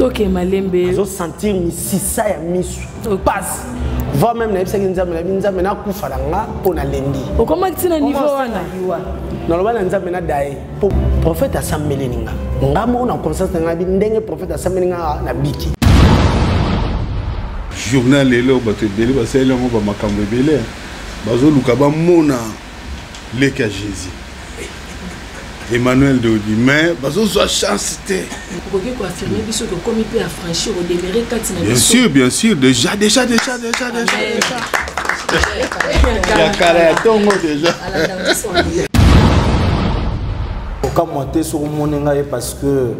Toke malembe. Azo sentir misisa ya misu. Pasi. Voire même nayebisaki Nzambe, nayebi Nzambe nakufa na nga mpo nalembi. Okomaki ti na niveau wana? Naloba na Nzambe nadaye mpo prophète asambeleli nga. Nga moko na conscience na nga nayebi ndenge prophète asambeli nga nabiki. Journal lelo bato ebele basaleli yango bamakambo ebele bazoluka bamona leki ya Jésus Emmanuel Dodi mais bazozwa chance te. Okoki koaffirme biso tokomi mpe affranchir odemere kati na biso. Bien sûr, bien sûr, déjà déjà déjà déjà déjà. Ya kala ya tongo déjà. Okamwa te soki omoni ngai parce que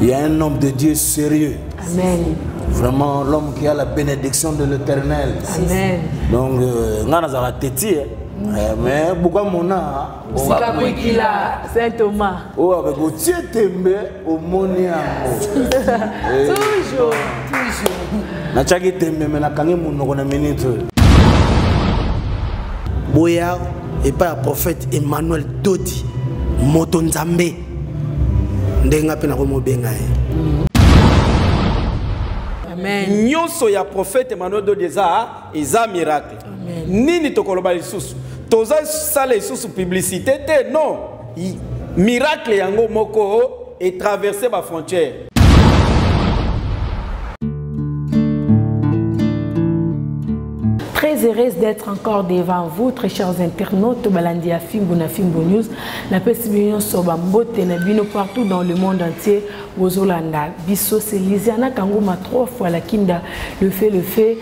il y a un homme de Dieu sérieux. Amen. Vraiment l'homme qui a la bénédiction de l'Éternel. Amen. Donc euh, ngai nazalaka teti eh. Eh, mais buka mona sikakwikila saint thomas oyo avec otie tembe omoni yango eh, toujours toujours natiaki tembe me nakangi monoko na minute oyo boya epai ya prophète Emmanuel Dodi moto nzambe ndenge nga mpe nakomobenga ye. Amen. Nyonso ya prophète Emmanuel Dodi eza eza miracle. Amen. Nini tokoloba lisusu? Toza sala lisusu publicité te non. Miracle yango moko e traverser ba frontières. Très heureuse d'être encore devant vous, très chers internautes, balandi ya Fimbu na Fimbu News. Na pesi bino nyonso ba mbote na bino partout dans le monde entier. Bozolanda biso c'est Lisiana Kanguma trois fois la kinda le fait le fait.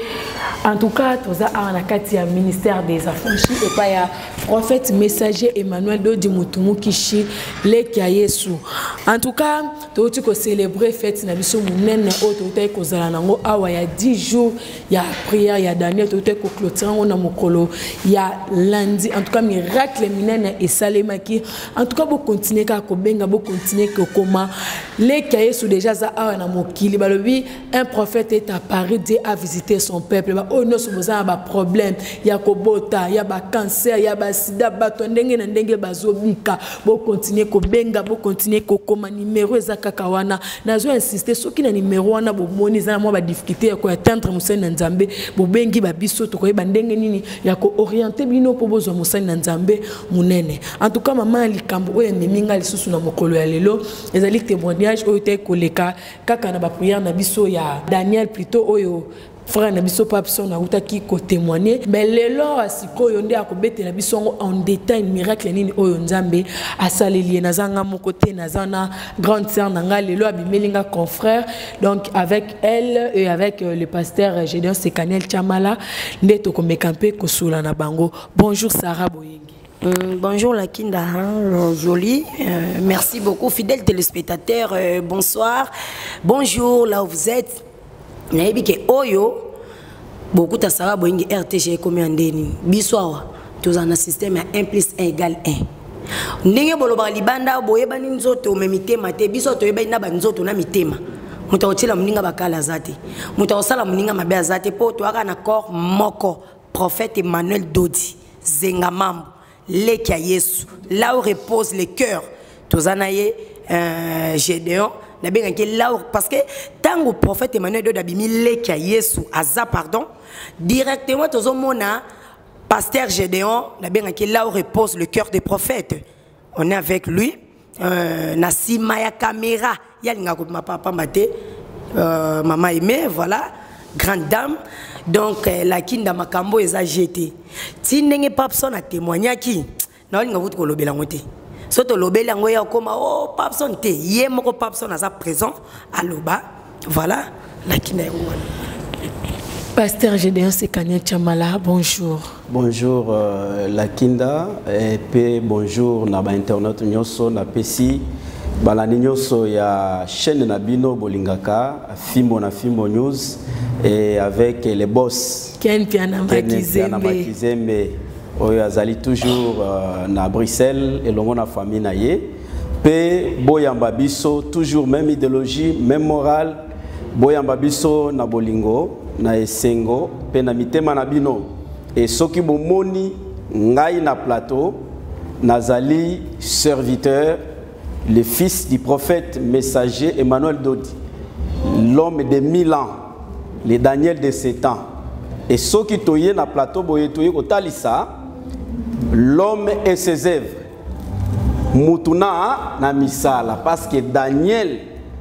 En tout cas, toza awa na kati ya ministère des affranchis et pas ya prophète messager Emmanuel Dodi Mutumukishi leki ya Yesu. En tout cas, touti ko célébrer fête na biso munene oyo toutaki kozala nango awa ya 10 jours ya prière ya Daniel toutaki ko clôturer yango na mokolo ya lundi. En tout cas, miracle minene esalemaki. En tout cas, bo continuer kaka kobenga, bo continuer kokoma. Leki ya Yesu déjà aza awa na mokili, balobi un prophète est apparu, Dieu a visité son peuple. Ba oyo nyonso boza na ba problème ya kobota, ya ba cancer, ya ba sida, bato ndenge na ndenge bazobika. Bo continuer kobenga, bo continuer kokoma, numéro eza kaka wana. Nazo insister soki na numéro wana bomoni eza na mwa ba difficulté ya ko atteindre mosali na Nzambe, bobengi ba biso tokoyeba ndenge nini ya ko orienter bino po bozwa mosali na Nzambe munene. En tout cas, mama ya likambo oyo ememi nga lisusu na mokolo ya lelo ezali témoignage oyo te koleka kaka na ba prière na biso ya Daniel plutôt oyo frère na biso Papson awutaki ko témoigner, mais lelo sikoyo nde akobetela biso yango en détail miracle nini oyo Nzambe asaleli ye. Naza nga moko te, naza na grande sœur na nga lelo abimeli nga confrère, donc avec elle et avec le pasteur Gédéon Sekaniel Chamala nde tokomeka mpe kosola na bango. Bonjour Sarah Boyengi. Bonjour la Kinda, hein, jolie. Merci beaucoup, fidèles téléspectateurs. Bonsoir, bonjour là où vous êtes. Nayebi ke oyo bokuta Sarah Boyengi RTG ekomi ya ndeni. Biso awa toza na système ya 1 plus 1 égale 1. Ndenge bolobaka libanda boyebani nzoto me mitema te, biso toyebani na ba nzoto na mitema. Moto akotiela moninga bakala aza te, moto akosala moninga mabe aza te, mpo toyaka na corps moko. Prophète Emmanuel Dodi Zenga Mambo leki ya Yesu, là où repose le cœur, toza na ye Gédéon nabengaki là où, parce que tango prophète Emmanuel Dodi abimi leki ya Yesu aza pardon directement tozomona pasteur Gédéon nabengaki là où repose le cœur des prophètes. On est avec lui na sima ya caméra yalinga kobima papa te maman aimée, voilà grande dame. Donc la kinda makambo eza jeté ti ndenge Papson a témoignaki na olinga kutu kolobela yango te. So tolobeli yango ya okoma, oh, Papson te, ye moko Papson aza présent aloba, voilà la kinda yango wana. Pasteur Gédéon Sekania Chamala, bonjour. Bonjour Lakinda et puis bonjour na ba internaute nyoso na pesi balandi nyoso ya chaîne na bino bolingaka Fimbo na Fimbo News et avec les boss Ken Piana Ken Piana Makizembe. Makizembe oyo azali toujours na Bruxelles elongo na famille na ye pe boyamba biso toujours même idéologie même morale boyamba biso na bolingo na esengo pe na mitema na bino. Et soki bomoni ngai na plateau nazali serviteur, le fils du prophète messager Emmanuel Dodi. L'homme de 1000 ans, le Daniel de 7 ans. Et soki toye na plateau boye, toye kotalisa l'homme et ses œuvres, mutu na misala, parce que Daniel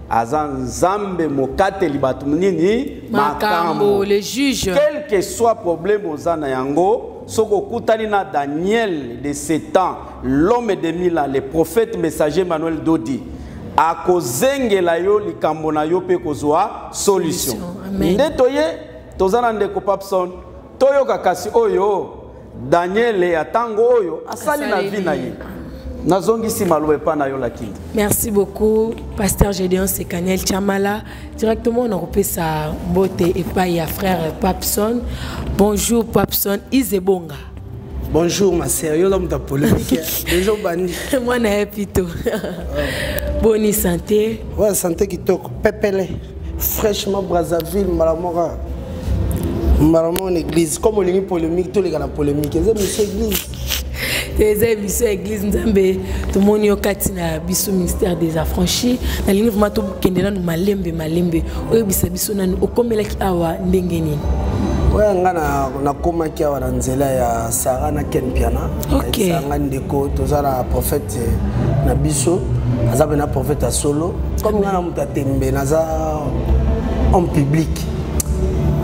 aza Nzambe mokateli bato nini? Makambo, le juge. Quel que soit problème oza na yango, soki okutani na Daniel de 7 ans, l'homme de 1000 ans, le prophète messager Emmanuel Dodi, akozengela yo likambo na yo mpe kozwa solution. Amen. Nde toye toza na ndeko Papson, toyoka kasi oyo Daniel ya ntango oyo asali na Asali vie na ye. Nazongisi maloba epai na yo, Lakindi. Merci beaucoup, Pasteur Gédéon Sekaniel Chamala. Directement, on a repris sa beauté et pas ya frère Papson. Bonjour, Papson Izebonga. Bonjour, ma sœur. Yo, l'homme de polémique. Déjà, bani. Moi, na plutôt. Bonne santé. Ouais, santé qui toque. Pépélé. Fraîchement, Brazzaville, Malamora. Malamora en église. Comme on dit polémique, tous les gars la polémique. C'est monsieur église. Eza émission ya église. Nzambe tomoni yo kati na biso, ministère des Affranchis. Nalingi vraiment tokende nanu malembe malembe, oyebisa biso nanu okomelaki awa ndenge nini? Oyo nga nakomaki awa na nzela ya Sara na Ken Piana. Ayebisaka nga, ndeko, toza na prophète na biso, aza mpe na prophète ya solo. Comme nga na moto atembe, naza homme public,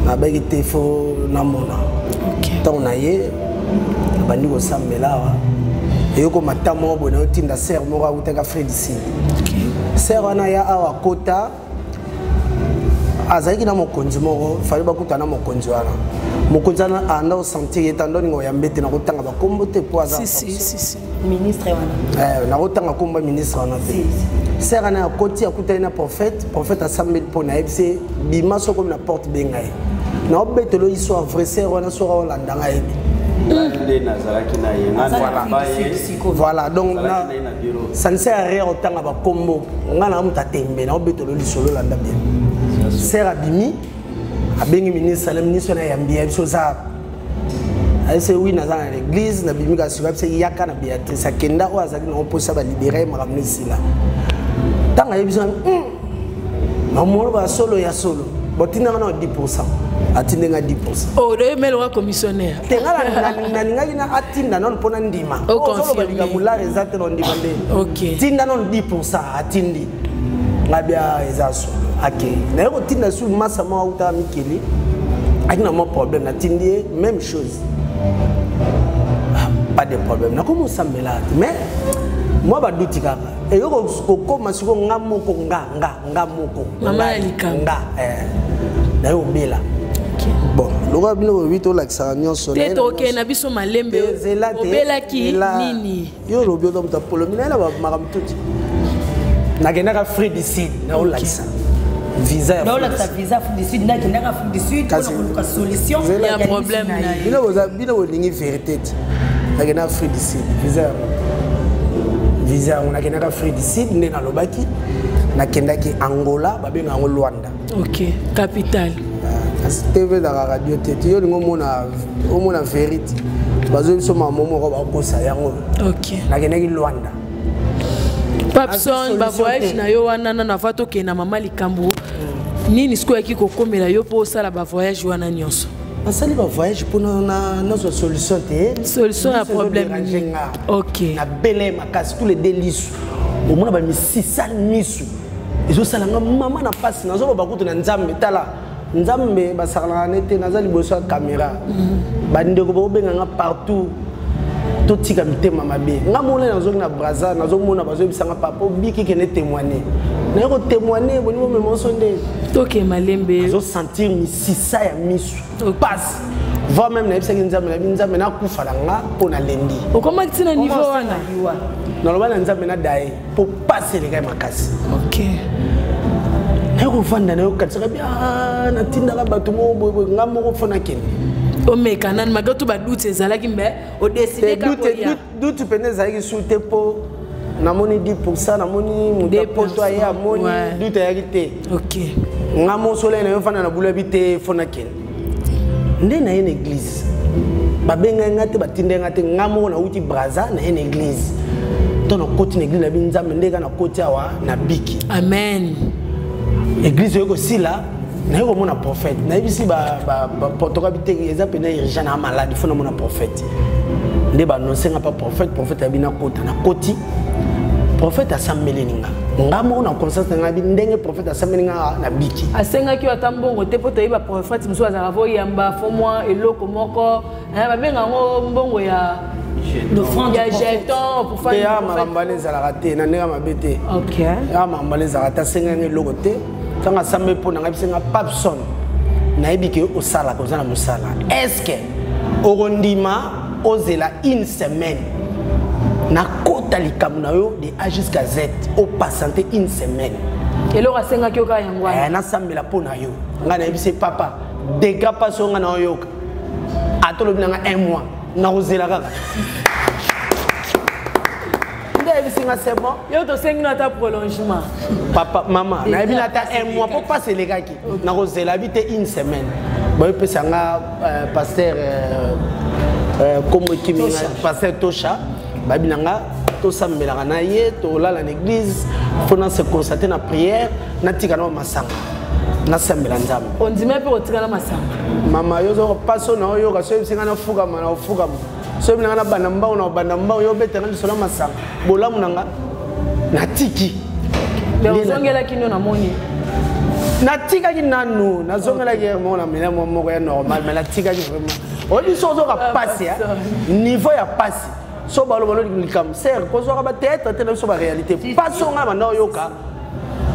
nabaki te, fo namona. Ntango na ye nabandi kosambela awa, eyokoma ta moko boye, nayotinda sœur moko awutaka Afrique du Sud. Sœur wana ya awa akota, azalaki na mokonzi moko, fali bakuta na mokonzi wana. Mokonzi wana anda osentir ye tando oninga oyambe te. Nakotanga bakombo te mpo aza Si, si, si, si. Ministre wana. Nakotanga kombo ya ministre wana te. Sœur wana akoti, akutani na prophète. Prophète asambeli mpo na yebisi, bima, soki okomi na porte, benga ye. Naobetelo histoire vrai. Sœur wana, soki aolanda ngai, yebi. Nde nazalaki na ye, nga nayamba ye. Voilà, donc Nazalaki na ye na bureau. Ça ne sert à rien otanga bakombo. Nga na moto atembe, naobetelo lisolo, olanda bien. Sœur abimi, abengi ministre na ministre na yambi ye. Biso oza ayese wi, naza na l'église, nabimi kasi bayebisa yaka na Béatrice. Akenda, oyo azalaki nango mposa balibere ye, makambo esila. Ntango ayebi biso, namona basolo ya solo, botindanga na 10, atindi nga 10. Oh, doyemeloka commissionnaire. Te, nga nalingaki na atinda nano mpo na ndima. O ozoloba confirme. likambo lar eza te, na ndima nde. Tinda nano 10, atindi nga bia, eza solo. Ake naye kotinda su masa moko autaka mikili, aki na mwa problème, natindi ye même chose. Ah, pas de problème, nakomi osambela te, mais mwa baduti kaka eyo kokóma sikoyo nga moko, nga moko. Mama ya Ngai, likambo. nga naye obela. Bon, lokola bino boyebi, tolakisaka nyonso. Te, Naye na tokende nyonso. na biso malembe. Te, zela te. Obelaki Zela. nini? Yo olobi oza moto ya polomi, naye na makambo tuti. Nakendaka Afrique du Sud, naolakisa visa ya Naolakisa visa Afrique du Sud, ndakendaka Afrique du Sud mpona koluka solution Zela. Ya problème na ye. Bino bolingi vérité te. Nakendaka Afrique du Sud, visa yango, visa yango nakendaka Afrique du Sud nde nalobaki. Nakendaki Angola, babenga yango Lwanda. Ok, capitale. Kasi TV ezalaka radio te. Ti yo olingi omona vérité, bazwi biso mamo moko bakokosa yango. Nakendaki Lwanda. Papson, Solution bavoyage te. na yo wana, nano ava tokende na mama likambo, nini sikoyo oyaki kokomela yo mpo osala bavoyage wana nyonso? Nasali bavoyage mpona nazwa solution te. Solution ya Liso problème ezoderange nini? nga. Nabele makasi, tous les deux lisu, omona bamisisa misu ezosala nga mama na mpasi. Nazoloba kutu na Nzambe, tala Nzambe, basakalaka ne te. Naza liboso ya caméra, bandeko bakobenga nga partout, totika mitema mabe. Nga mona nazongi na Braza, nazomona bazoyebisanga, papa obiki, kende témoigner. Naye kotémoigner, boni bomema oso nde. Toke malembe. Azosentir misisa ya misu pasi, voire même nayebisaki Nzambe, nayebi Nzambe, nakufa na nga mpo nalendi. Okomaki ntina niveau wana? Naloba na Nzambe, nadaye mpo pasi elekai makasi. Naye kovanda, nayokanisaka bia, natindaka bato moko boyeboye, nga moko fo nakende. Omeka nani malgré tout badoute ezalaki, mbe odécider kaka oya. Doute pene ezalaki su te, mpo namoni 10, namoni moto ya poto aye, amoni. Doute ayaki te. Nga mosolo na yo fanda na bulu yabi te, fo nakende nde naye na église. Babengai nga te, batindai nga te, nga moko nauti Braza, naye na église. To nakoti na église, nabi Nzambe, nde kaka nakoti awa, nabiki. Amen. Église oyo kosila, naye komona prophète, nayebisi baprotoka bitenge eza mpena urgent na malade, fo namona prophète. Nde baannonce nga pa prophète, prophète abi nakota, nakoti, prophète asambeleli nga, nga moko na conscience na ngai ndenge prophète asambeli nga na biki. Asengaki yo ata mbongo te? Mpo toyeba prophète mosusu azalaka voyamba fo mwa eloko moko, babenga yango mbongo ya jeton. Te, ya makambo wana ezalaka te na ndenge mabe te. Ya makambo wana ezalaka te, asengaki eloko te. Ntango asambe mpo na ngai, bisenga Papson, nayebi ke osalaka, oza na mosala, est-ce okondima ozela une semaine, nakota likambo na yo de A jusqu'à Z, opatiente une semaine? Eloko asengaki yo kaka yango wana. Nasambela mpo na yo. Ngai nayebisi papa, dega mpasi oyo ngai naoyoka, ata olobi na ngai un mois, nakozela kaka. Nde ayebisi nga c'est bon. Yo tosengi no ata prolongement. Papa, mama, nayebi na ata un mois mpo mpasi elekaki, nakozela bi te une semaine. Bayopesa nga pasteur kombo ekimi, pasteur Tosha, bayebi na nga, tosambelaka na ye, tolala na église, fo na se constate na prière, natika na masanga, nasambela Nzambe. Ondima mpe kotika na masanga? Mama, yo ozoko mpasi oyo naoyoka, so oyebisi nga nafukama, na ofukama. Soki nanga nabanda mbango, na obanda mbango. Yo obetanga lisolo ya masanga, bolamu na nga natiki. Ozongelaki no? Namoni. Natikaki nanu, nazongelaki moko na mela mwa moko ya normal, mais natikaki vraiment. Oyebi so ozoka pasi, niveau ya pasi, so baloba no likambo ser kozwaka bateatre te na biso, baréalité pasi oyo ngai banda oyoka,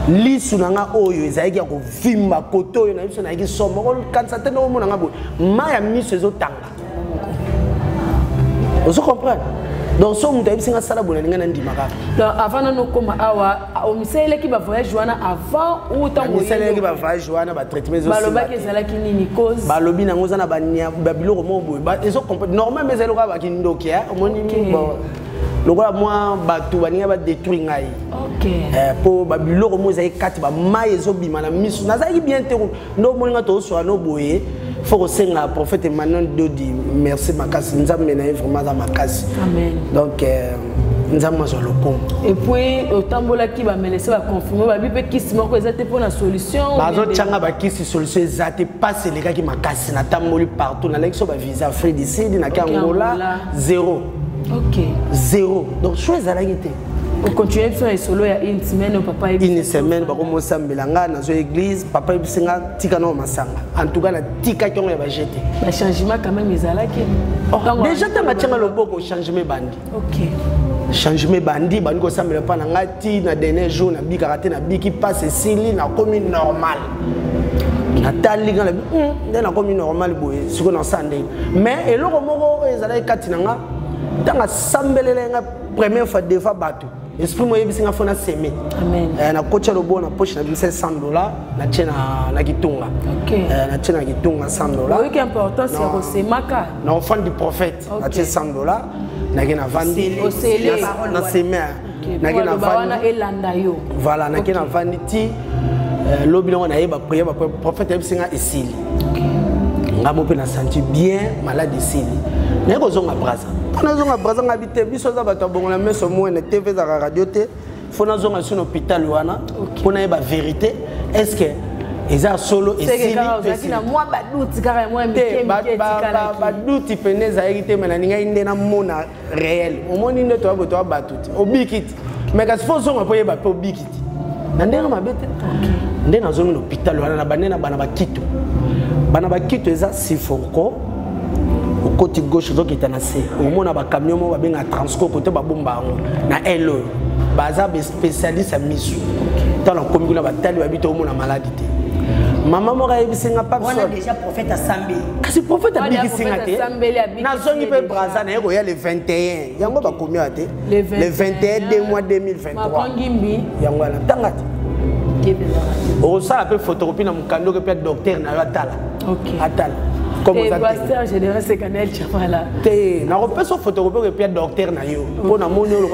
lisu na nga oyo ezalaki ya kovimba, kote oyo na biso nayaki somo, okanisa te ndenge omona nga boye, mai ya miso ezotanga. Ozo comprendre? Donc so moto ayebisi nga sala boye, nalinga nandima kaka. Donc avant nano okóma awa, omisalelaki bavoyage wana avant ou ntango? Misalelaki bavoyage wana, batraitement. Balobaki ezalaki nini cause? Balobi nango eza na babiloko moko boye, ezo normal, mais ezali lokola bakindoki. Omoni, bon, lokola mwa bato baninga badétruire ngai mpo babiloko moko ezalaki kati, bamai ezobima na miso, nazalaki bien te. Nde omoni nga tozoswala no boye, fo kosenga prophète Emmanuel Dodi merci makasi. Nzambe na ye vraiment aza makasi. Donc Nzambe azwa lokumu. Et puis otambolaki, bamelese baconfirme, babi mpe kisi moko eza te mpo na solution. Bazotyanga bakisi, solution eza te. Mpasi elekaki makasi, natamboli partout, nalaki so bavisa Afrique du Sud, naki Angola, zéro. Zéro. Donc so ezalaki te. Ocontinue biso na lisolo ya une semaine oyo papa. Une semaine, bakomosambela nga, nazwa église, papa yebisi nga tika nao masanga. En tout cas natikaki yango ya baje te. Bachangement quand même ezalaki? Déjà ntango atianga loboko, changement ebandi. Changement ebandi, bandi kosambela mpa na ngai ti na dernier jour nabikaka te, nabiki, passe esili, nakomi normal. Natali nga nabi nde nakomi normal boye, sikoyo nasala ndenge? Mais eloko moko oyo ezalaki kati na nga, ntango asambelela nga première fois devant bato, esprit mo oyebisi nga fo na seme, nakotya lobo na poche na bimisa 100 $, natie na kitunga, natie na kitunga 100 $. Oyoki importance ya kosemaka. Na offrande du prophète, natie 100 $, nake navandi na seme, nake navandi elanda yo. Voilà, nake navandi ti lobi nango, nayeba prière, prophète ayebisi nga esili. Nga mo mpe na senti bien, malade esili. Naye kozonga Braza. Mpo nazonga Braza, nga bi te, biso aza bato ya bongola meso mwene, TV ezalaka, radio te, fo nazonga so na hôpital wana mpo nayeba vérité, est ce que eza solo? Esilibaduti pene ezalaki te, me nalingaki nde namona réel. Omoni nde toya boye, toya bato te, obiki te, mais kasi fo ozonga mpo oyeba mpe obiki te na ndenge mabe te. Nde nazongi na hôpital wana, na bande na bana bakito, bana bakito eza Siforco, okoti gauche, ozokita na se, omona bacamion moko babengaka Transco, kote babomba yango na ele oyo baza baspécialiste ya misu. Ntango nakomi kuna, batali, babi te omona maladi te. Mama moko ayebisi nga. Kasi prophète abikisi nga te. Nazongi mpe Braza, naye koya le 21, yango bakomi awa te, le 21 2 mois 2023, yango wana. Ntanga te, okosala mpe photocopie na mokanda oke mpe docteur na yo atala, atala. Te, nakopesa photocopie oke mpe docteur na yo, mpo namoni oyo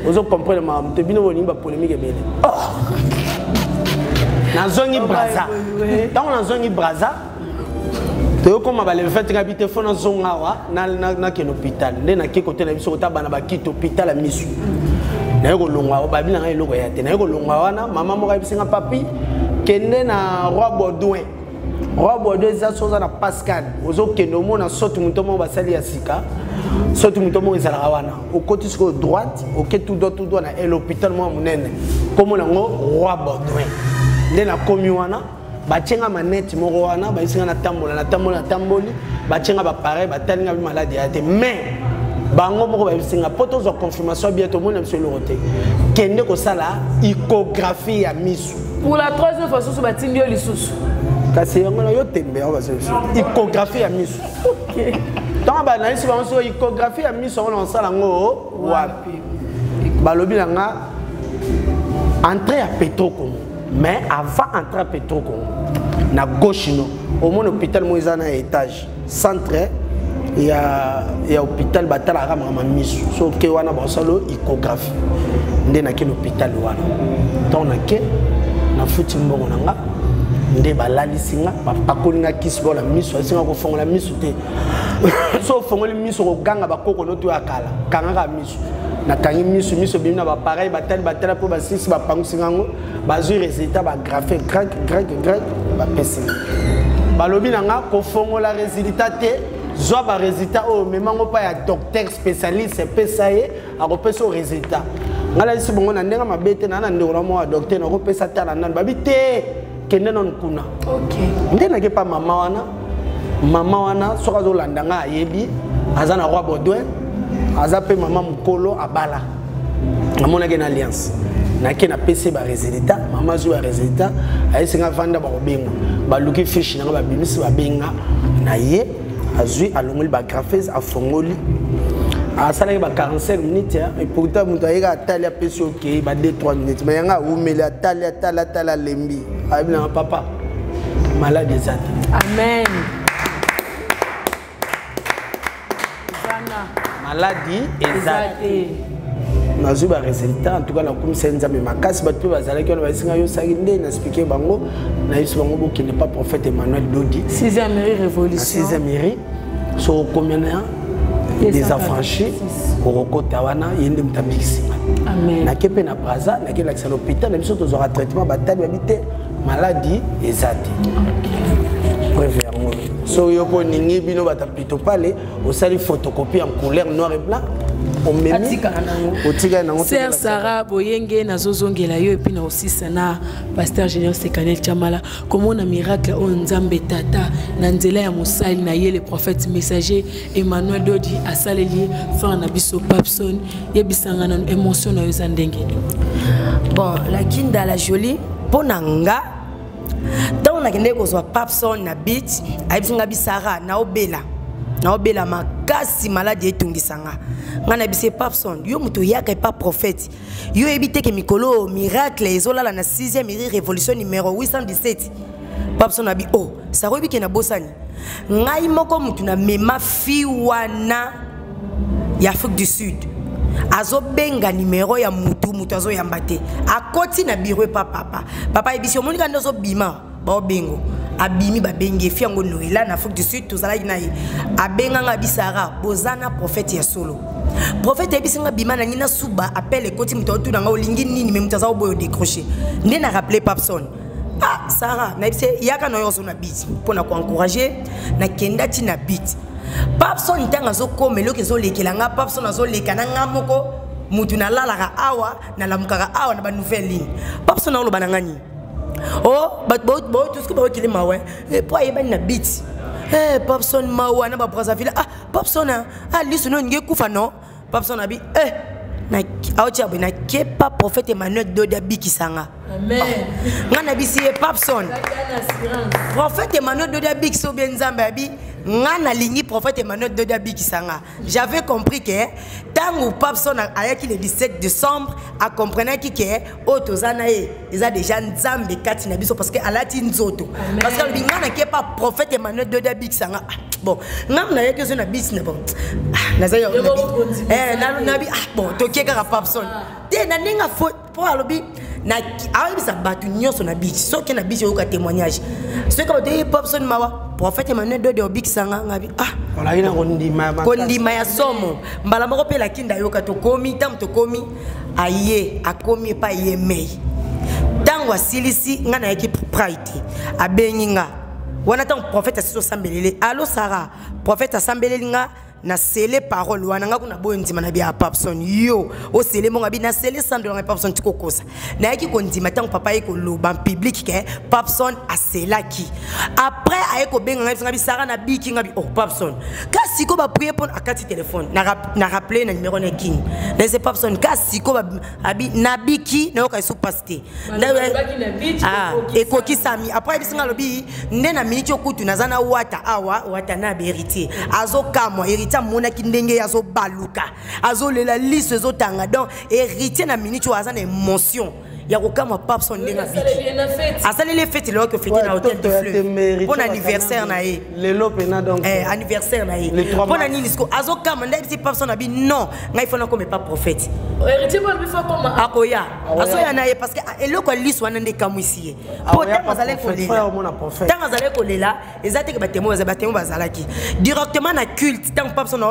ozo comprendre makambo te. Bino bolingi bapolémique ebele. Nazongi Braza. Ntango nazongi Braza, toyokoma ba le 20, nga bi te, fo nazonga awa, nakende hôpital. Nde nake kote na biso, kota bana bakiti hôpital ya misu. Naye kolongwa, babi na ngai eloko ya te. Naye kolongwa wana, mama moko ayebisi nga: papi, Kende na Roi Baudouin. Roi Baudouin eza so oza na Pascal, ozokende omona soki moto moko basali ya sika, soki moto moko ezalaka wana, okoti sikoyo droite, oke tout droit, tout droit na l'hôpital moko monene, kombo nango Roi Baudouin. Nde nakomi wana, batie nga manette moko wana, bayebisi nga natambola, natamboli, natamboli, batie nga bapareil, batali nga bi maladi ya te, mais bango moko bayebisi nga mpo tozwa confirmation bien, tomoni na biso eloko te, kende kosala échographie ya miso. Pour la troisième fois susu batindi yo lisusu. Kasi yango na yo tembe yango basali biso échographie ya miso. Ntango banayisi bango so échographie ya miso yango na kosala yango wapi, balobi na nga entrée ya Petro Congo, mais avant entrée ya Petro Congo na gauche no omoni hôpital moko eza na étage centre ya hôpital, batalaka makambo ya miso. So oke wana bakosala échographie. Nde nake na hôpital wana, ntango nake nafuti mbongo na nga, nde balalisi nga, bapakoli nga kisi bona miso, asinga kofongola miso te. So ofongoli miso koganga bakoko noto ya kala, kangaka miso. Nakangi miso, miso ebimi na bapareil, batali, batala mpo basisi bapangusi ngango, bazwi résultat, bagraphe grec grec grec, bapesi nga, balobi na nga kofongola résultat te, zwa barésultat oyo omemango mpa ya docteur spécialiste, epesa ye, akopesa yo résultat. Ngai nayebisi bongo na ndenge mabe te, naa na ndeko na moko ya docteur, nakopesa tala nani, babi te, kende nanu kuna. Nde nake pa mama wana, mama wana soki azolanda ngai ayebi, aza na Roi Baudouin, aza mpe mama mokolo abala, namonaki na alliance. Nake napesi ye baresultat, mama azwi baresultat, ayesi nga vanda, bakobenga, baluki fiche nanga, babimisi, babenga na ye, azwi, alongoli bagrapheuse, afongoli, asalaki ba 45 minutes, et pourtant moto ayeka atali apesi okei ba 2 3 minutes, mais yanga awumeli, atali, atali, atali, alembi, ayebi nanga papa malade eza te. Amen. Maladi eza te, nazwi baresultat. En tout cas nakumisa Nzambe makasi. Bato mpe bazalaki wana bayesi ngai yosaki nde na explike bango, nayebisi bango bokende pa prophète Emmanuel Dodi, 6e rue Révolution, 6e rue, so okomi na des affranchis, okokota wana, ye nde moto abikisi ngai. Nake mpe na Braza, nake lakisa na hôpital na biso tozwaka traitement, batali, babi te, maladi eza te. Preuve yango, so yo mpo oningi bino bato pito pale, osali photocopie en couleur noir et blanc, omemi otikali nango. Sœur Sarah Boyenge, nazozongela yo epuis na osisa na pasteur Général Sekanel Chamala. Komona miracle oyo Nzambe tata na nzela ya mosali na ye le prophète messager Emmanuel Dodi asaleli frère na biso Papson, yebisanga nanu émotion na yo eza ndenge nini? Bon, la Kinda la jolie, mpo na nga ntango nakendeki kozwa Papson na beach, ayebisi nga bisara naobela, naobela makasi, maladi etungisa nga. Ngai nayebisi ye, Papson, yo moto oyaka epa prophète, yo oyebi te ke mikolo oyo miracle ezolala na 6e rue Révolution numéro 817? Papson abi o oh, sara oyebi ke nabosani ngai moko motu namema fi wana ya Afrique du Sud, azobenga nimero ya mutu, mutu azoyamba te, akoti na biro epa papa, papa ayebisi omoni kaka nde ozobima, baobengo, abimi, babengi efi yango Noela na Afrique du Sud, tozalaki na ye, abenganga bisara boza na prophète ya solo, prophète ayebisi nga bima na ngi nasuba, appel ekoti, moto aotuna nga olingi nini, me moto aza oboyo décroché, nde na rappele Papson, ah Sara, nayebisi yaka na yo ozo na bit mpo na koencourage, nakenda ti na bit. Papson ntango azokoma, eloko ezolekela nga, Papson azoleka na nga moko mutu nalalaka awa, nalamukaka awa na banouvelle ligne, Papson aoloba na nga nini? O bato baotuski baokili mawa po ayebani na bit, Papson mawa na babrazzaville, ah Papson, ah liso no olingi ekufa no. Papson abi eh aotia boye, nakepa prophète Emmanuel Dodi abikisa nga. Nga nabisi ye, Papson, prophète Emmanuel Dodi abikisa obie Nzambe? Abi nga nalingi prophète Emmanuel Dodi abikisa nga. J'avais compris ke ntango Papson ayaki le 17 décembre, akomprenaki ke oyo toza na ye eza déjà Nzambe kati na biso, parce que alati nzoto, parce que alobi nga nakepa prophète Emmanuel Dodi abikisa nga. Bon, nga nayaki ozo na bisi na bon, naza nabi, ah bon, tokie kaka Papson te na ndenge mpo alobi ayebisa bato nyonso na bichi, soki na bichi oyoka témoignage, soki bato ye Papson mawa, prophète Emmanuel Dode obikisa nga, ngabi ah olaki na kondima. Kondima ya somo mbala moko mpe lakinda ayoka. Tokomi, ntango tokomi, aye akomi epai ye mei ntango Ntango asilisi, ngai nayaki pride, abengi nga wana. Ntango prophète asisi osambelele, allo Sara, prophète asambeleli nga na sele parole wana. Nga kuna boyo ndima na bia Papson, yo osele monga bi na sele 100 $ ngai. Papson tikokosa, nayaki kondima ntango papa aye koloba en public ke Papson aselaki. Après aye kobenga ngai, biso Sara, nabiki. Nga bi oh Papson, kasi ko baprier mpo akati telefone. Na rappele na numéro na kini nase Papson, kasi ko abi nabiki, nayoka esu pasi te. Ah, ekokisami. Après ayebisi nga, alobi nde na miniti okutu naza na wata awa, wata na héritier azokamwa. Héritier amonaki ndenge ye azobaluka, azolela, liso ezotanga. Donc héritier na miniti oyo aza na émotion ya kokamwa Papson ndenge abiki. Asaleli feti lelo, kofete na Hôtel du Fleuve mpo na anniversaire na ye. Lelo pena donc. Anniversaire na ye. Mpo na nini siko azokama nde ayebisi Papson abi non, ngai fona kome pa prophète. Akoya, azoya na ye, parce que eloko ya liso wana nde ekamwisi ye, po ntango azalaki kolela, ntango azalaki kolela, eza teke batémoin, batémoin bazalaki directement na culte. Ntango Papson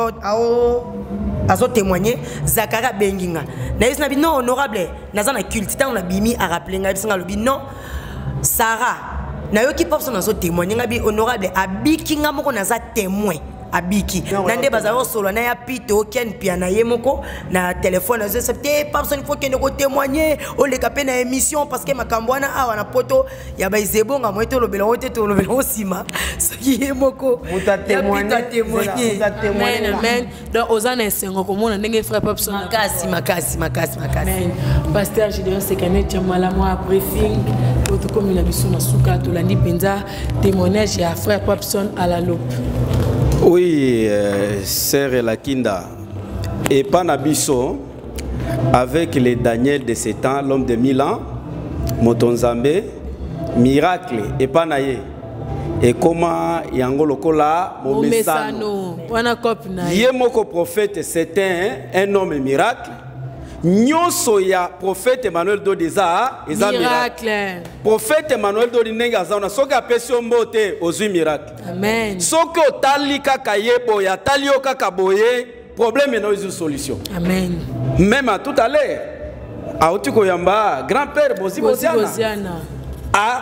azotémoigne, Zakari abengi nga, nayebisi na bi non, honorable, naza na culte. Ntango nabimi, arappeler ngai, ayebisi nga, alobi non Sara, nayoki Papson azotémoigne. Nga bi honorable, abiki, nga moko naza témoin, abiki. Na nde bazali kosolola na ya pito Ken Pia na ye moko na telefone, azosa te Papson, faut kende kotémoigne, oleka mpe na émission, parce que makambo wana awa na poto ya baizebonga moye tolobela ngo te, tolobela ngo nsima soki ye moko témoigne. Amen. Donc oza na esengo komona ndenge frère Papson. Makasi, makasi, makasi, makasi. Pasteur Gédéon Sekane Tiamala, mwa briefing po tokomi na biso na suka. Tolandi mpenza témoignage ya frère Papson à la loupe. Oui, sœur Lakinda et Panabiso, avec les Daniel de ce temps, l'homme de 1000 ans, moto Nzambe, miracle epa na ye ekoma yango lokola momesano wana cope na ye moko. Prophète, c'est un homme miracle. Nyonso ya prophète Emmanuel Dodi eza miracle. Prophète Emmanuel Dodi, ndenge aza wana, soki apesi yo mbote, ozwi miracle. Amen. Soki otali kaka ye boye, atali yo kaka boye, problème na ezwi solution. Amen. Même à tout à l'heure auti koyamba grand père Bozi Boziana,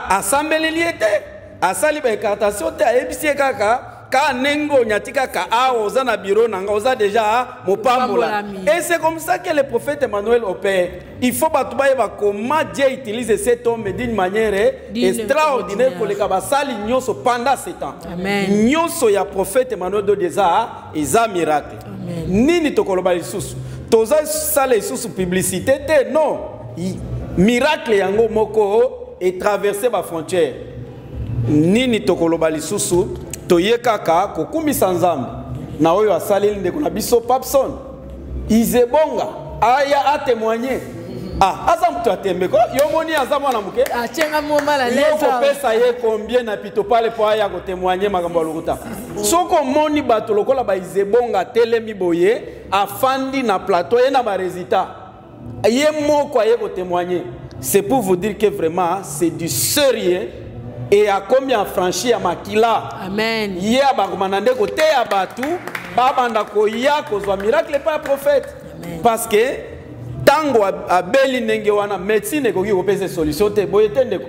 asambeleli ye te, asali baincantation te, ayebisi ye kaka ka ndenge onyati kaka awa, oza na bureau na nga, oza déjà mopambola. Et c'est comme ça que le prophète Emmanuel opère. Il faut bato bayeba comment Dieu utilise cet homme d'une manière extraordinaire koleka basali nyonso pendant ce temps. Nyonso ya prophète Emmanuel Dodi eza miracle. Nini tokoloba lisusu? Tozosala lisusu publicité te, non. Miracle yango moko etraverse bafrontière. Nini tokoloba lisusu? Toye kaka kokumisa Nzambe na oyo asaleli ndeko na biso Papson Izebonga aya atémoigne. Ah, aza moto atembe ko, yo moni aza mwana moke. Atienga moma. Yo kopesa ye combien na pito pale po aya kotémoigne makambo ya lokuta? Soki omoni bato lokola baizebonga atelemi boye, afandi na plateau ye na barésultat, ye moko aye kotémoigner, c'est pour vous dire que vraiment c'est du sérieux et akomi affranchi ya makila. Amen. Ye abakomanda nde koteya bato babanda koya kozwa miracle epai ya prophète, parce que ntango abeli ndenge wana, médecine ekoki kopesa solution te. Boye te, ndeko?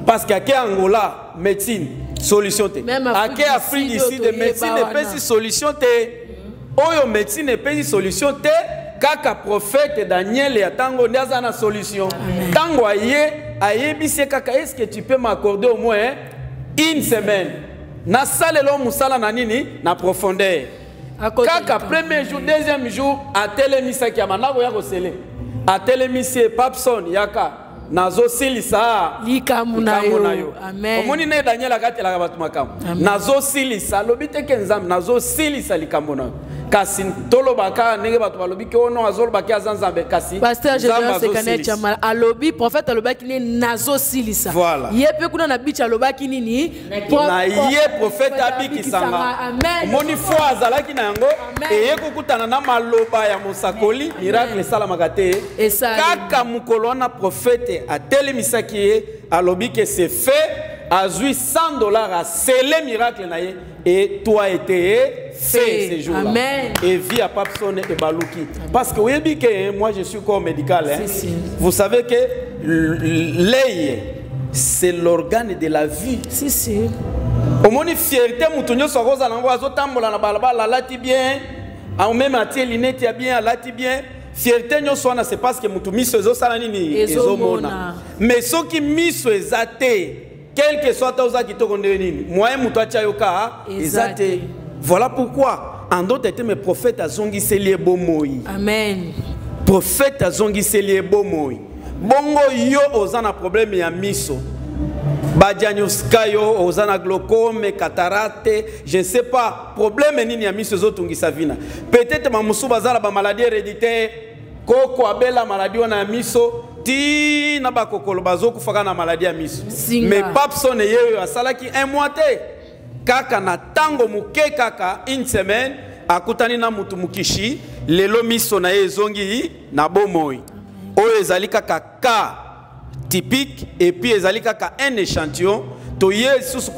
Parce que ake Angola, médecine solution te. Ake Afrique du Sud, médecine epesi solution te. Oyo médecine epesi solution te, kaka prophète Daniel ya ntango nde aza na solution. Ntango aye, ayebisi ye kaka: est ce que tu peux m'accorder au moins une semaine, nasalela mosala na nini, na profondeur? Kaka premier jour, deuxième jour, atelemisaki, abanda koya kosele, atelemisi ye: Papson, yaka, nazosilisa likambo na yo. Omoni nde Daniel akatelaka bato makambo. Nazosilisa, alobi teke Nzambe, nazosilisa likambo na yo. Kasi toloba kaka ndenge bato balobi ke ono azolobaki aza Nzambe, kasi Pasteur Gédéon Sekane Chamala alobi, prophète alobaki nini? Nazosilisa. Voilà. Ye mpe kuna na beach alobaki nini? Na ye prophète abikisanga. Omoni foi azalaki na yango, eye kokutana na maloba ya mosakoli, miracle esalamaka te. Kaka mokolo wana prophète atelemisaki ye, alobi ke c'est fait, azwi 100 $, asele miracle na ye et toi été fait ce jour-là. Amen. Et vie à Papson et Balouki. Parce que oui, que moi je suis corps médical. Hein. Si, si. Vous savez que l'œil, c'est l'organe de la vue. Si, si. Omoni fierté moto nyonso akozala yango, azotambola na balabala, alati bien, meme atie lunette ya bien, alati bien, fierté nyonso wana, c'est parce que moto miso ezosala nini? Ezomona. Mais soki miso eza te, quel que soit ata oza kitoko ndenge nini, moyen moto atia yo ka eza te. Voilà pourquoi, en d'autres termes, prophète azongiseli ye bomoi. Amen. Prophète azongiseli ye bomoi. Bongo yo oza na problème ya miso, badiagnostika yo oza na glaucome, cataracte, je ne sais pas problème nini ya miso ezotungisa vina. Peut-être bamosusu baza na bamaladie héréditaire, koko abela maladie wana ya miso, ti na bakokolo bazokufaka na maladie ya miso. Singa. Mais Papson ye oyo asalaki un mois te, kaka na ntango moke, kaka une semaine, akutani na mutu mokishi, lelo miso na ye ezongi na bomoi. Oyo ezali kaka cas typique et puis ezali kaka un échantillon. Toye lisusu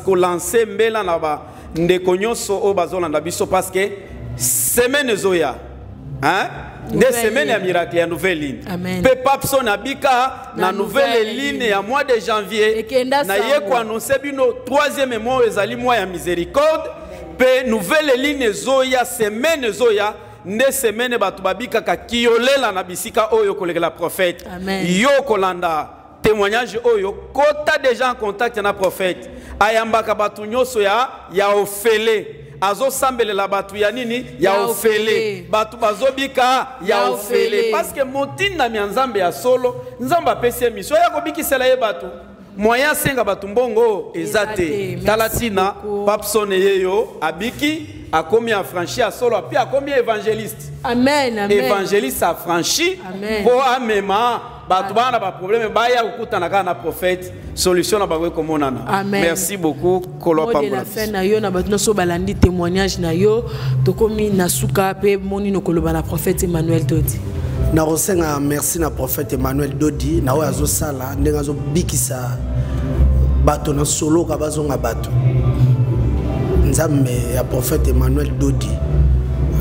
kolancer mbela na bandeko nyonso oyo bazolanda biso, parce que semaine ezoya, hein? Nde Nouvelle semaine ya ligne. miracle ya nouvelle ligne. Amen. Mpe Papson abika na Na nouvelle nouvelle ligne ligne ya mois de janvier. Ekenda Na ye sango. koannonce bino troisième mois oyo ezali mois ya miséricorde, mpe nouvelle ligne ezoya, semaine ezoya nde semaine bato babikaka kiyolela na bisika oyo kolekela prophète. Amen. Yo kolanda témoignage oyo, kota déjà en contact na prophète. Ayambaka bato nyonso ya ofele, azosambelela bato ya nini? Ya Ya ofele. ofele. Bato bazobika ya Ya ofele, ofele. parce que motindami ya Nzambe ya solo, Nzambe apesi ye mission ya kobikisela ye bato, moyen asenga bato mbongo eza Eza te. te. Tala Merci ntina beaucoup. Papson ye yo abiki, akomi affranchi ya solo, api akomi évangéliste. Amen, amen. Évangéliste affranchi. Amen. Mpo amema bato baa na baproblème, baya kokutana kaka na prophète, solution na bango ekomonana. Amen. Merci beaucoup, kolo Mot de la apambola fin biso. na yo na bato nyonso balandi témoignage na yo. Tokomi na suka mpe moni nokoloba na prophète Emmanuel Dodi. Nakosenga merci na prophète Emmanuel Dodi na oyo azosala, ndenge azobikisa bato na soloka, bazonga bato. Nzambe ya prophète Emmanuel Dodi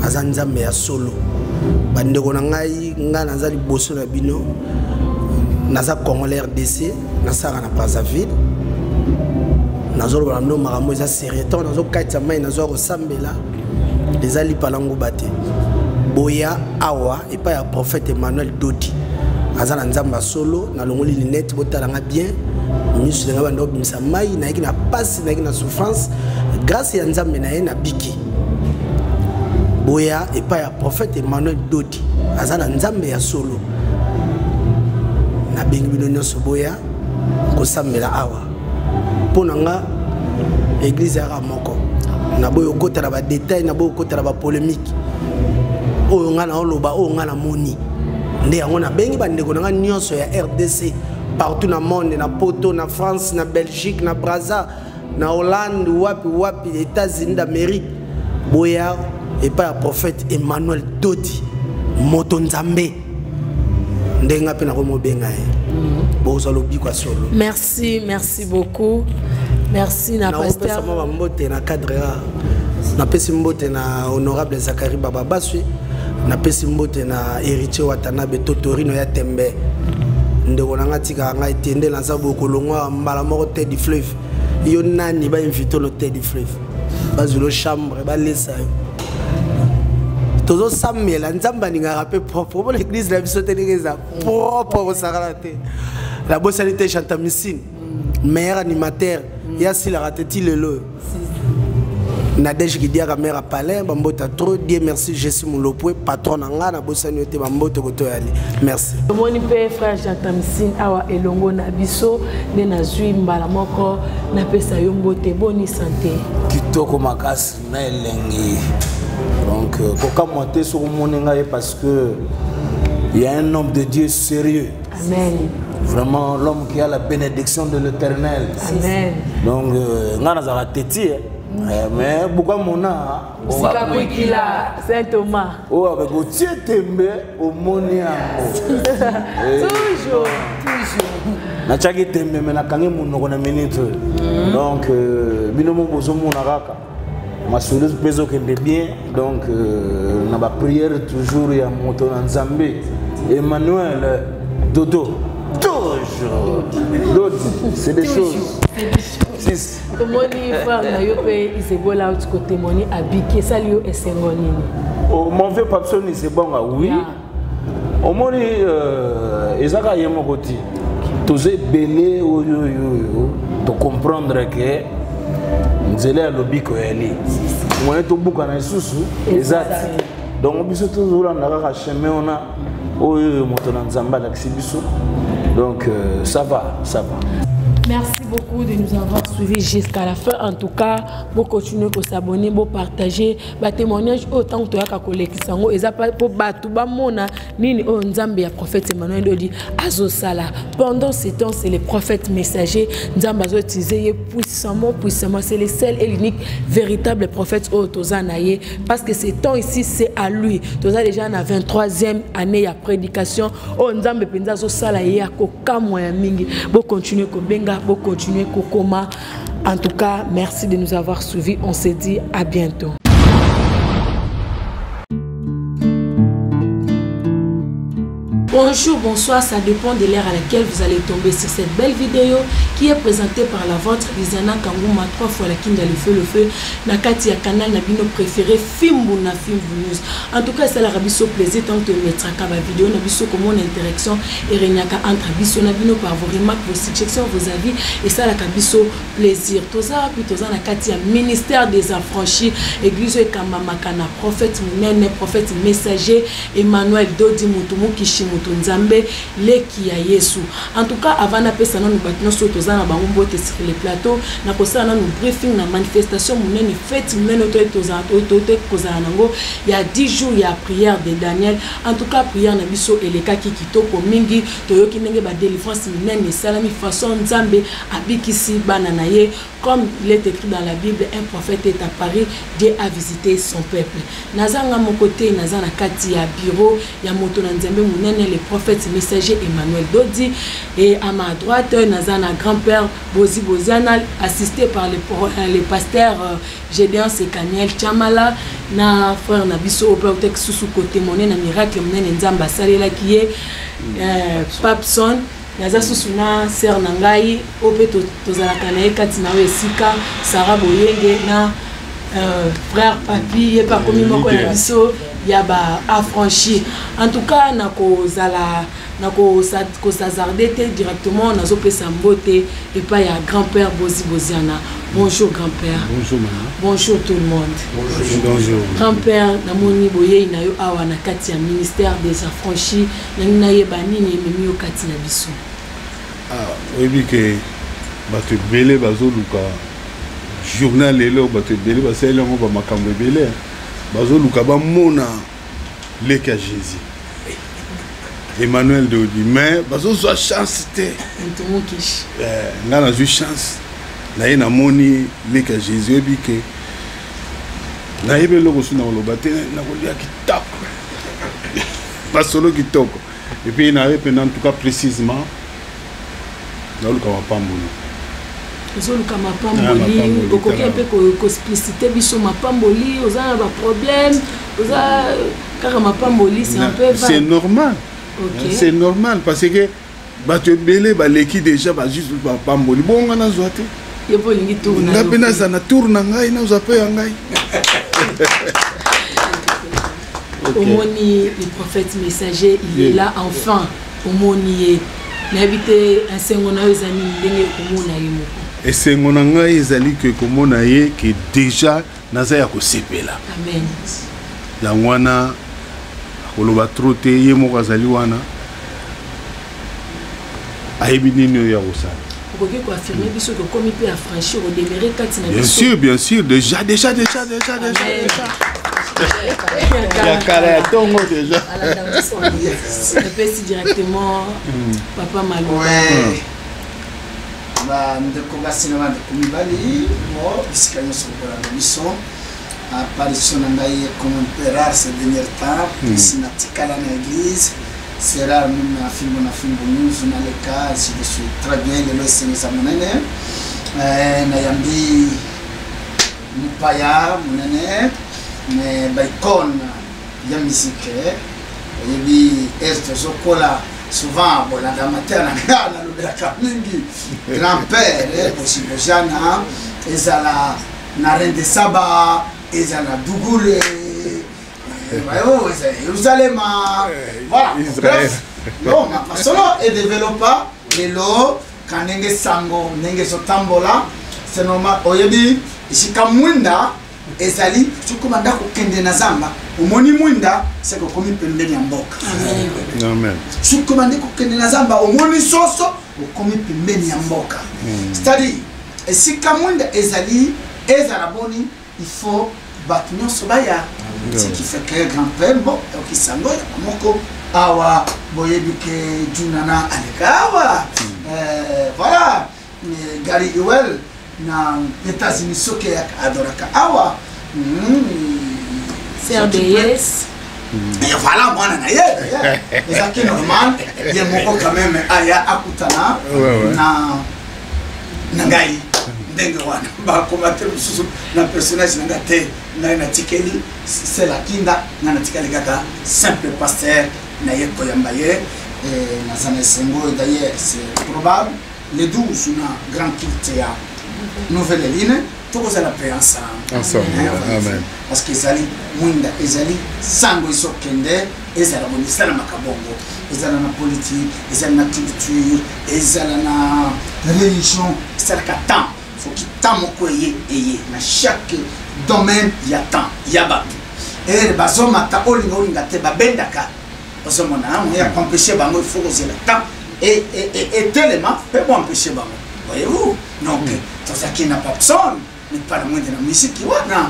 aza Nzambe ya solo. Bandeko na ngai, ngai naza liboso na bino, naza Congolais, RDC, nasalaka na Brazzaville. Nazoloba na bino makambo eza sérieux. Ntango nazokatisa mai, nazwa kosambela, eza lipa na nguba te. Boya awa epai ya prophète Emmanuel Dodi, aza na Nzambe ya solo. Nalongoli lunette, botalanga bien miso na ngai. Banda obimisa mai, nayaki na pasi, nayaki na souffrance. Grâce ya Nzambe na ye, nabiki. Boya epai ya prophète Emmanuel Dodi, aza na Nzambe ya solo. Nabengi bino nyonso, boya kosambela awa. Mpo na nga, église yaka moko. Naboyi okota na badétail, naboyi okota na bapolémique. Oyo nga naoloba, oyo nga namoni nde yango. Nabengi bandeko na nga nyonso ya RDC, partout na monde, na Poto, na France, na Belgique, na Braza, na Hollande, wapi wapi, États-Unis d'Amérique, boya epai ya prophète Emmanuel Dodi, moto Nzambe, ndenge mpe nakomobenga ye. Bozwa lobiko ya solo. Merci, merci beaucoup, merci na Nakopesa pasteur. mwa bambote na cadre ya napesi mbote na honorable Zakari Bababaswe, napesi mbote na Héritier Watanabe, Totorino ya tembe, ndeko na nga, tikaka ngai te nde naza boye. Kolongwa mbala moko te du fleuve, yo nani bainvite no te du fleuve, bazwilo chambre, balesa yo. Tozosambela, Nzambe alingaka mpe propre. Omona église na biso te ndenge eza propre, kosakana te. Nabosani te Chantamisine, meilleur animateur, ye asilaka te ti lelo oyo. Nadege Kidiaka, mare ya palin, bambota trop. Dieu merci, Jésus Molopwe, patron na nga, nabosani yo te, bambote kotoyali, merci. Tomoni mpe frère Jean Tamsine awa elongo na biso. Nde nazwi mbala moko napesa yo mbote. Boni santé? Kitoko makasi na elengi. Donc kokamwa te soki omoni ngai, parce que il y a un homme de Dieu sérieux. Amen. Vraiment l'homme qui a la bénédiction de l'Éternel. Amen. Donc ngai nazalaka teti, eh. Eh, mais buka mona. Sika kwikila Saint Thomas. Oyo avec otie tembe, omoni yango. Toujours, toujours. Natiaki tembe, me nakangi monoko na minute oyo. Donc bino mo bozomona kaka masolo mpe ezokende bien. Donc na baprière toujours ya moto na Nzambe Emmanuel Dodo. Dodi, c'est des choses. Si. Tomoni frère na yo mpe Isebola auti kotémoigner abiki, esali yo esengo nini? Oh, mon vieux Papson Isebonga, oui. Yeah. Omoni eza kaka ye moko ti toza ebele oyo oyo oyo tocomprendre ke nzela ya lobiko yali moye tobukana lisusu eza ti. Donc biso tozolanda kaka chemin wana oyo moto na Nzambe alakisi biso. Donc ça va, ça va. Merci beaucoup de nous avoir suivis jusqu'à la fin. En tout cas, vous continuez à s'abonner, vous partager ba témoignage autant que toyaka kolekisa yango eza po bato bamona nini oyo Nzambe ya prophète Emmanuel Dodi azosala. Pendant ce temps, c'est le prophète messager. Nzambe azo utiliser ye puissamment, puissamment. C'est le seul et l'unique véritable prophète oyo toza na ye, parce que ce temps ici, c'est à lui. Toza déjà na 23e année ya prédication oyo Nzambe mpenza azosala ye ya kokamwa ya mingi. Bo continuer kobenga, bo continuer kokoma. En tout cas, merci de nous avoir suivis. On se dit à bientôt. Bonjour, bonsoir, ça dépend de l'heure à laquelle vous allez tomber sur cette belle vidéo qui est présentée par la vôtre Lisiana Kanguma, 3 fois la Kinda, le feu, le feu, na kati ya canal na bino préféré Fimbu na Fimbu News. En tout cas, ça la biso plaisir tant que mettra ka ba vidéo na biso comme mon interaction et regnaka entre biso na bino par vos remarques, vos suggestions, vos avis et ça la biso plaisir. Toza puis toza na kati ya ministère des affranchis, église ekamba makana prophète munene, prophète messager Emmanuel Dodi Mutu Mukishi Mutu Nzambe leki ya Yesu. En tout cas, avant na pesa nanu bato nyonso toza na bango mbote sur le plateau, na kosala nanu briefing na manifestation munene, fête munene to toza to to to kozala nango ya 10 jours ya prière de Daniel. En tout cas, prière na biso elekaki kitoko mingi, toyoki ndenge ba délivrance minene esalami façon Nzambe abikisi bana na ye. Comme il est écrit dans la Bible, un prophète est apparu, Dieu a visité son peuple. Nazanga mon côté, naza na kati ya bureau ya moto na Nzambe munene, le prophète messager Emmanuel Dodi, et à ma droite naza na grand-père Bozi Boziana, assisté par le pasteur Gédéon Sekaniel Chamala, na frère na biso ope otek susu côté monene na miracle munene Nzambe asalela qui est Papson. Naza susu na sœur na ngai ope tozalaka na ye kati na oyo esika Sarah Boyenge na frère Papi ye pa komi moko na biso ya ba affranchi. En tout cas, na kozala na kosazarder te directement nazopesa mbote epai ya grand-père Bozi Boziana. Bonjour grand-père. Bonjour maman. Bonjour tout le monde. Bonjour. Bonjour. Grand-père, namoni boyei na yo awa na kati ya ministère des affranchis, nangi nayeba nini ememi yo kati na biso. Ah, oyebi ke bato ebele bazoluka journal lelo, bato ebele basaleli yango ba makambo ebele, bazoluka bamona leki ya Jésus. Emmanuel Dodi, mais bazozwa chance te. Nga nazwi chance na ye namoni leki ya Jésus, oyebi ke nayebi eloko su na koloba te, nakolia kitoko masolo kitoko. Et puis naye mpenza, en tout cas précisément naoluka mapamboli. Ozoluka mapamboli, Ah, mapamboli, okoki tala. mpe koexplicite biso mapamboli, oza na ba problème, oza kaka mapamboli, c'est un peu vague. C'est normal. Ok. C'est normal parce que bato ebele baleki déjà ba juste mapamboli. Bongo nga nazwa te. Ye mpo olingi tour na Nga yo mpe naza na tour na ngai, nazwa mpe ya ngai. Ok. Omoni le prophète messager, il est Yeah. là enfin. Omoni ye. Nayebi te esengo na yo ezali nini ndenge okomona ye moko. Esengo na ngai ezali ke komona ye ke déjà naza ya kosepela. Amen. Yango wana akoloba trop te, ye moko azali wana. Ayebi nini oyo ya kosala. Okoki koaffirmer biso ke okomi mpe affranchir, odemere kati na Bien biso. sûr, bien sûr, déjà, déjà, déjà, déjà, déjà, Amen. déjà. Ya kala ya tongo déjà. Napesi directement papa Maloba. Ouais. Ba ndeko basi na bandeko mibali, bo bisika nyonso kolanda biso. Apparition na ngai comme un peu rare ces derniers temps, isi natikala na église. C'est rare même na Fimbu na Fimbu News na le cas, je suis très bien lelo esengisa monene. Nayambi mopaya monene, mais ba icône ya musique, oyebi ere tozokola. Souvent bolanda mater na nga nalobelaka mingi grand père eh, Boshibojana, ezala na Reine de Saba, ezala na Dugure, eh, oh, ezala Yerusalema, eh, voilà. Israël. Bref, non, masolo edevelopa lelo ka ndenge sango ndenge ezotambola, c'est normal. Oyebi esika mwinda ezali, soki obanda kokende na zamba omoni mwinda, seke okomi pembeni ya mboka. Soki obandi kokende na zamba omoni soso, okomi pembeni ya mboka. C'est-à-dire esika mwinda ezali, ezala boni, il faut bato nyonso baya. Ce qui fait que grand père bon okisango ya moko awa, boyebi ke Junana aleka awa, voilà, Gary Ewell na États-Unis soki adoraka awa. CRDS. Et voilà, mwana na ye d'ailleurs ezalaki normal ye moko quand même aya akutana na ngai ndenge wana. Bakoma te mosusu na personnage na nga te. Ngai natikeli Selakinda, ngai natikali kaka simple pasteur na ye koyamba ye. Naza na esengo. D'ailleurs, c'est probable le 12 na grand culte ya Nouvelle Eline tokozala mpe ensemble. Ensemble. Amen. Parce que ezali mwinda, ezali sango ezokende, ezala boni, esalamaka bongo, ezala na politique, ezala na culture, ezala na religion, esalaka temps. Soki temps moko eye, eye na chaque domaine ya temps ya bato ere bazomata, olinga olinga te, babendaka, ozomona moyen ya koempêche bango, il faut kozela temps etelema mpe boempêche bango, voyez-vous. Donc tozalaki na Papson mipala mwende na misiki wana.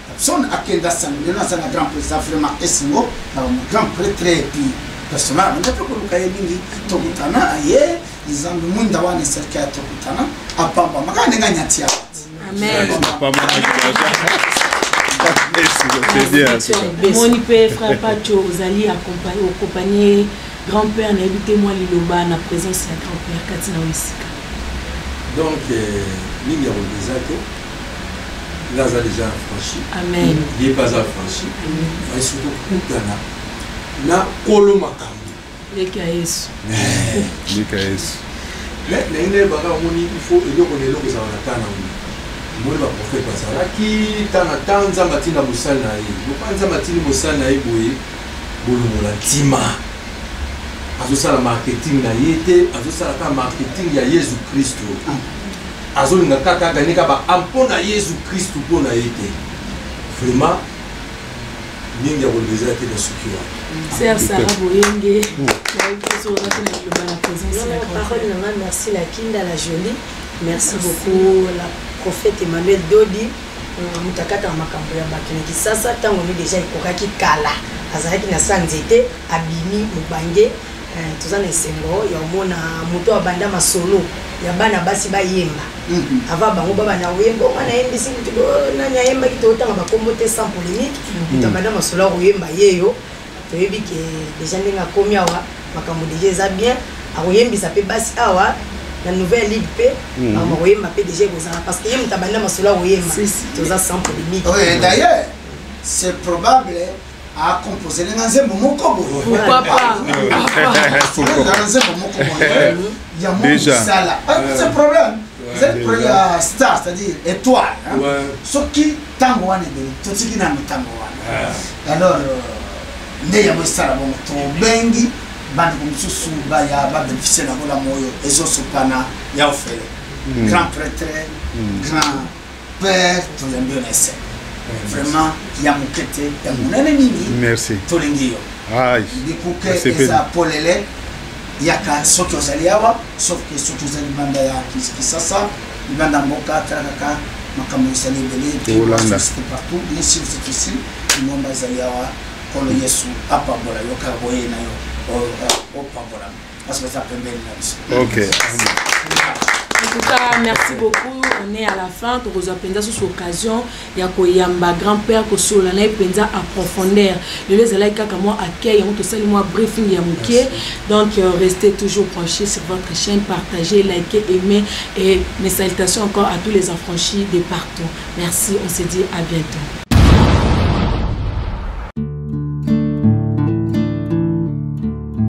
Papson akenda sango, lelo aza na grand président, vraiment esengo na bamo grand prêtre. Et puis personnel abanda mpe koluka ye mingi, tokutana ye Nzambe mwinda wana esalaki ya tokutana, apambama kaka ndenge anyati ya. Amen. C'est bien. Omoni mpe frère Pacho, ozali accompagné grand père, nayebi te mwa liloba na présence ya grand père kati na esika. Donc mingi ya koloba eza te. Nga aza déjà affranchi. Amen. Ye mpe aza affranchi. Fai surtout kokutana na kolo makambo. Leki ya Yesu. Leki ya Yesu. Mais ndenge nayebaka, omoni, il faut eloko na eloko ezala na temps nango. Omoni, baprofete bazalaki temps na temps, Nzambe atinda mosali na ye. Lokola Nzambe atindi mosali na ye boye, bolongola ntima, azosala marketing na ye te, azosala kaka marketing ya Yesu Kristo. Azolinga kaka aganye kaka ba mpo na Yesu Kristu, mpo na ye te. Vraiment mingi ya koloba eza te na suki wana. Sœur Sarah Boyenge, nayebi te soki oza te na liloba na présence ya grand Parole na nga, merci la Kinda la Jolie, merci beaucoup la prophète Emmanuel Dodi, moto akataka makambo ya bato na Kisasa. Ntango no deja ekokaki kala, azalaki na sa nzete, abimi mobange. Toza na esengo ya omona moto abanda masolo ya bana basi bayemba. Avant bango babanda koyemba, onga nayembisi motu nani ayembaki, totanga bakombo te, sans polémique. Moto abanda masolo ya koyemba yeyo, toyebi ke deja ndenge akomi awa, makambo deja eza bien. Akoyembisa mpe basi awa na Nouvelle Ligue mpe makambo akoyemba mpe deja ekozala, parce que ye moto abanda masolo ya koyemba. Toza sans polémique. Oui, d'ailleurs c'est probable acomposé nga nzembo moko boye. Pourquoi pas? Ezala nzembo moko boye ya mosala. C'est problème, ezali problème ya star, c'est-à-dire étoile, hein. Soki ntango wana ebele, totiki nano ntango wana, alors nde yango esala bongo, tobengi bandeko mosusu baya babénéficie na bolamu oyo ezosopana ya ofele. Grand prêtre, grand père, toyambi yo na esengo vraiment ya moke te, ya monene mingi. Merci. Tolingi yo. Aïe. Bikuke Asepeli. eza polele, yaka soki ozali awa, sauf ke soki ozali libanda ya Kisasa, libanda ya mboka, tala kaka makambo ezali ebele. Tolanda. C'était partout, bien sûr c'est ici, ngomba ezali awa. Kolo Yesu apambola yo kaka boye na yo, opambola parce que eza pembeni na biso. Ok. En tout cas, merci beaucoup. On est à la fin. Tokozwa mpenza susu occasion ya koyamba grand-père, kosolola na ye mpenza en profondeur. Lelo ezalaki kaka mwa accueil, yango tosali mwa briefing ya moke. Donc, restez toujours branchés sur votre chaîne, partagez, likez, aimez. Et mes salutations encore à tous les affranchis de partout. Merci, on se dit à bientôt.